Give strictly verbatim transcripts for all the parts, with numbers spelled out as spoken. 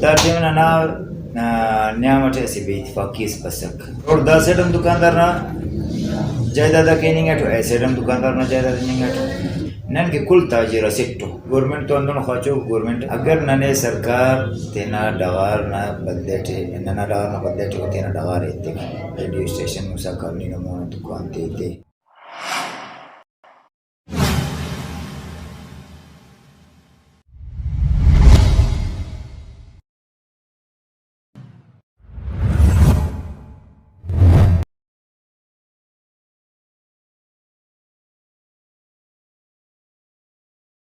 The time ننا، آ، نیام اٹی اسہ بے اتفاقی اس بسک۔ روڈ دا سائیڈ ہم دکاندار نا جائیداد آک ہننگ اٹو، اے سائیڈ ہم دکاندار نا جائیداد ہننگ اٹو۔ نن کہ کل تاجر اسٹ ءُ۔ گورنمنٹ تو ہندن خواچوک، گورنمنٹ اگر ننے سرکار تینا ڈغار نا بدلہ ٹی، ننا ڈغار نا بدلہ ٹی او تینا ڈغار ءِ ایتک، ریڈیو اسٹیشن موسیٰ کالونی نا مون آ دکان تے ایتے۔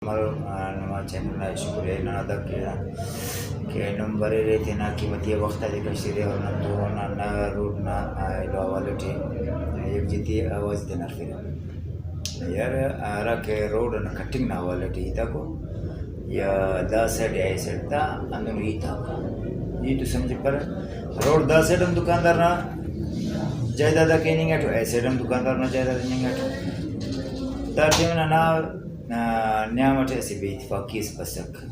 ہمارو، آ، نما چینل نا شکریہ ننا ادا کیرہ کہ نم بریرے تینا قیمتی آ وخت آتے کشرے اور نن تو ننا روڈ نا، آ، ایلو حوالہ ٹی یکجہتی آواز تینا ہرفیرہ۔ یار، ہراکہ روڈ انا کٹنگ نا حوالہ ٹی ہیتاکو یا دا سائیڈ یا اے سائیڈ تا ہندن ہیتاکو۔ ای تو سمجھپرہ روڈ دا سائیڈ ہم دکاندار نا جائیداد آک ہننگ اٹو، اے سائیڈ ہم دکاندار نا جائیداد ہننگ اٹو۔ دا ٹائم ننا، آ، نیام اٹی اسہ بے اتفاقی اس بسک۔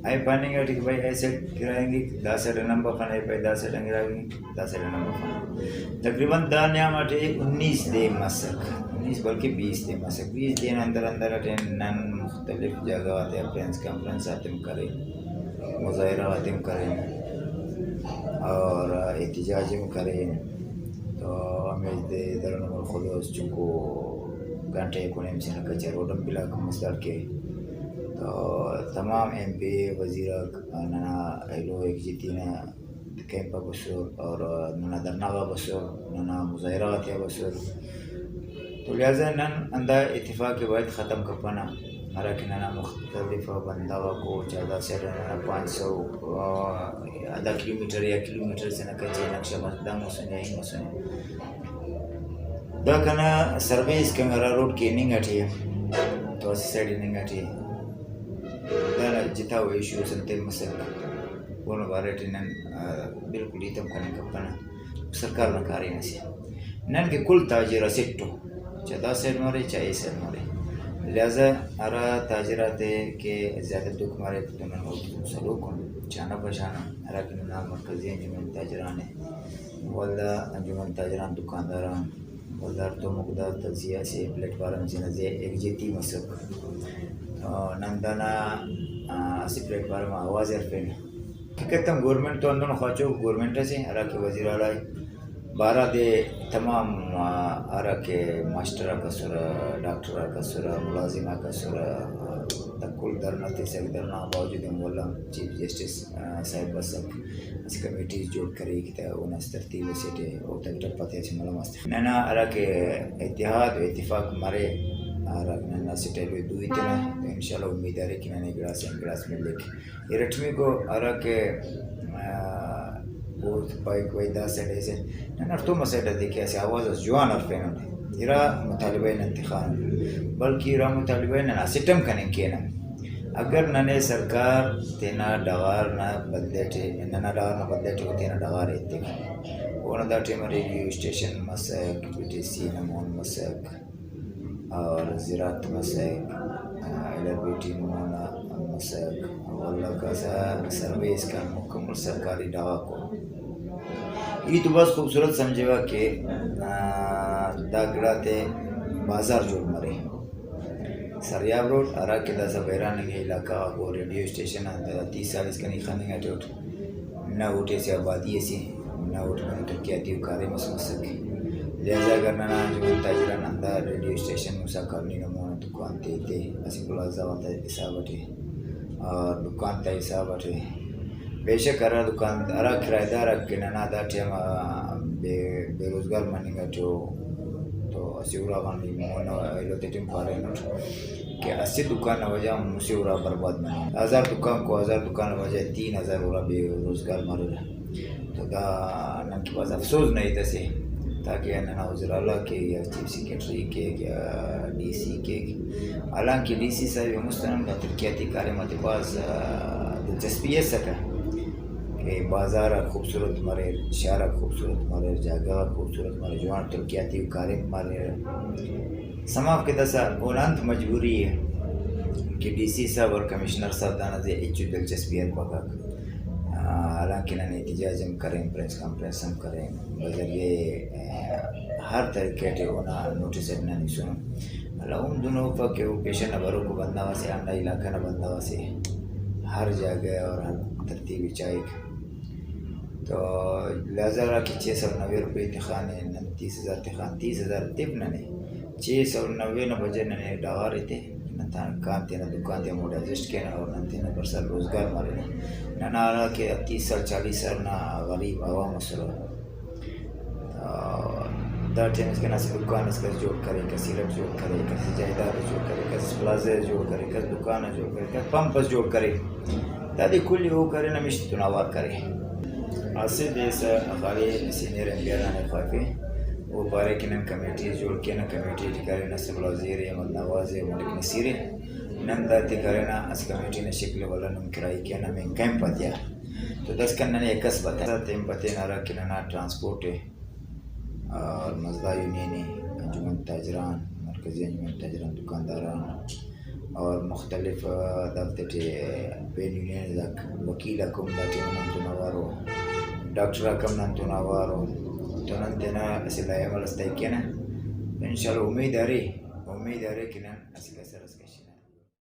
اے پاننگ اٹی کہ بھئی اے سائیڈ گراہنگک، دا سائیڈ آن ہم بفن، اے پائے دا سائیڈ آن گراہنگک، دا سائیڈ آن ہم بفن۔ تقریباً دا نیام اٹی انیس دے مسک، انیس بلکہ بیس دے مسک۔ بیس دے نا اندر اندر اٹی نن مختلف جاگہ غاتے آ پریس کانفرنس آتے ہم کرین، مظاہرہ غاتے ہم کرین اور احتجاج ہم کرین۔ تو ہمیش دے درن عمر خلوص چنکو گھنٹہ یک و نیم سے نا کچ آ روڈ ہم بلاک مس داڑکہ۔ تو تمام ایم پی اے، وزیر آک ننا ایلو یکجہتی نا کیمپ آ بسر اور ننا دھرنا غا بسر، ننا مظاہرہ غاتیا بسر۔ تو لہٰذا نن ہندا اتفاق ءِ باید ختم کپنہ، ہراکہ ننا مختلف بندغ آکو، چا دا سائیڈ آ ننا پانچ سو، آ، آدھا کلو میٹر یا کلو میٹر سے نا کچ ءِ نقشہ بند دا مسنے یا ہی مسنے۔ دا کنا سروے اسکان ہرا روڈ کہ ہننگ اٹی ءِ، تو اسہ سائیڈ ہننگ اٹی ءِ۔ دانا جتا و ایشو اس انتئے مسک، اونا بارے ٹی نن، آ، بالکل ہیت ہم کننگ کپنہ۔ سرکار نا کاریم اسے۔ نن کہ کل تاجر اسٹ ءُ، چا دا سائیڈ مرے، چا اے سائیڈ مرے۔ لہٰذا ہرا تاجر آتے کہ زیادہ دکھ مرے تو نن اوفتے سلوک ان، چانہ پشانہ، ہراکہ ننا مرکزی انجمن تاجران ءِ، ولدا انجمن تاجران دکانداران، ولدا ہڑتوموک دا تجزیہ اسہ پلیٹ فارم سے نا زی آ یکجہتی مسک۔ تو نن دانا، آ، اسہ پلیٹ فارم آ آواز ہرفینہ۔ حقیقت آن گورنمنٹ تو ہندن خواچوک گورنمنٹ اسے ہراکہ وزیر اعلیٰ ءِ۔ بارہ دے تمام، آ، ہراکہ ماسٹر آک اسرہ، ڈاکٹر آک اسرہ، ملازم آک اسرہ، دا کل دھرنہ تسک، دھرنہ غان باوجود ہم ولدا چیف جسٹس، آ، صاحب بسک، اسہ کمیٹی جوڑ کریک تہ اونا اسہ ترتیب اسے ٹی اوفتا ٹپ آتے اسہ ملہ مس تخک۔ ننا ہراکہ اتحاد و اتفاق مرے، ہرا نن اسٹ ایلو دوئی تینا، تو انشاءاللہ امید ارے کہ ننے گڑاس آن گڑاس ملیک۔ ارٹمیکو ہراکہ، آ، او پائک بھئی دا سائیڈ ایسے نن ہڑتوم سائیڈ آتے کہ اسہ آواز اس جوان ہرفینن، ارا مطالبہ ءِ نن تخانن، بلکہ ارا مطالبہ ءِ نن اسٹ ہم کننگ کینہ۔ اگر ننے سرکار تینا ڈغار نا بدلہ ٹی، ننا ڈغار نا بدلہ ٹی او تینا ڈغار ءِ ایتک، اونا دا ٹائم ریڈیو اسٹیشن مسک، پی ٹی سی نا مون مسک، اور زراعت مسک، ایل آر بی ٹی نمونہ مسک، ولدا کسا سروے اسکان مکمل سرکاری ڈغاکو۔ ای تو بھاز خوبصورت سمجھوہ کہ، آ، دا گڑاتے بازار جوڑ مرے۔ سریاب روڈ ہراکہ داسہ بیرانگے علاقہ غاکو ریڈیو اسٹیشن آن تینا تیس سال اسکان ای خننگ اٹی اٹ۔ نہ اوٹی اسہ آبادی اسے، نہ اوٹی ننا ترقیاتی و کاریم اس مسک۔ لہذا اگر ننا انجمن تاجران ہندا ریڈیو اسٹیشن موسیٰ کالونی نا مون آ دکان تے ایتے، اسہ پلازہ غاتا حساب اٹی اور دکان تا حساب اٹی، بے شک ہرا دکان، ہرا کرایہ دار آک کہ ننا دا ٹائم آ بے، بے روزگار مننگ اٹی او، تو اسہ ارا غان ای مون آ ایلو تیٹی ہم پارینٹ کہ اسہ دکان نا وجہ غان مسہ ارا برباد مننگ۔ ہزار دکان کو، ہزار دکان نا وجہ تین ہزار ارا بے روزگار مریرہ۔ تو دا ننکہ بھاز افسوز نا ہیت اسے، تاکہ ننا وزیر اعلیٰ کیک یا چیف سیکرٹری کیک یا ڈی سی کیک، حالانکہ ڈی سی صاحب ءِ مست آن ہم دا ترقیاتی کاریم آتے بھاز، آ، دلچسپی ئسکہ کہ بازار آک خوبصورت مریر، شار آک خوبصورت مریر، جاگہ غاک خوبصورت مریر، جوان ترقیاتی کاریم مریر۔ سما اف کہ داسہ اونا انت مجبوری ءِ کہ ڈی سی صاحب اور کمشنر صاحب دانا زی آ ہچو دلچسپی ہرفکک۔ آ، حالانکہ نن احتجاج ہم کرین، پریس کانفرنس ہم کرین، بذریعہ، آ، ہر طریقہ ٹی اونا نوٹس اٹ نن ایسونن۔ ہندن اوفک کہ او پیشن نا بروکو بندغ اسے، ہندا علاقہ نا بندغ اسے، ہر جاگہ اور ہر ترتیب ء چاہک۔ تو لہذا ہرا کہ چھ سو نوے روپے تخانے، نن تیس ہزار تخان، تیس ہزار تف ننے، چھ سو نوے نا بجہ ننے ڈغار ایتے، نن تان کان تینا دکان تے ہموڑے ایڈجسٹ کینہ اور نن تینا برسا روزگار مرینہ۔ ننا ہرا کہ تیس سال، چالیس سال نا غریب عوام اسرہ، آ، دا ٹائم اس کن اسہ دکان اس کس جوڑ کرے، کس ایلٹ جوڑ کرے، کس جائیداد جوڑ کرے، کس پلازہ جوڑ کرے، کس دکان جوڑ کرے، کس پمپ اس جوڑ کرے، دادے کل او کرے، نمیش تون اوار کرے۔ اسہ دے سا خالی سینئر ایم پی آر آنے خواہفے، او پارے کہ نن کمیٹی جوڑ کینہ، کمیٹی ٹی کرینہ، اسہ ملا وزیر احمد نواز ء، ملک نصیر ء، نن داتے کرینہ، اسہ کمیٹی نا شکل ولا نم کرائی کینہ، ہمے کیمپ آتیا۔ تو داسکان ننے اکس بتائی۔ تین پتین ہرا کہ ننا ٹرانسپورٹ ء اور مزدا یونین ء، انجمن تاجران، مرکزی انجمن تاجران، دکانداران اور مختلف، آ، دافتے ٹی پین یونین آک، وکیل آک ہم دا ٹائم نن تون اوارو، ڈاکٹر آک ہم نن تون اوارو۔ تو نن تینا اسہ لائحہ عمل اس طے کینہ۔ انشاءاللہ امید ارے، امید ارے کہ نن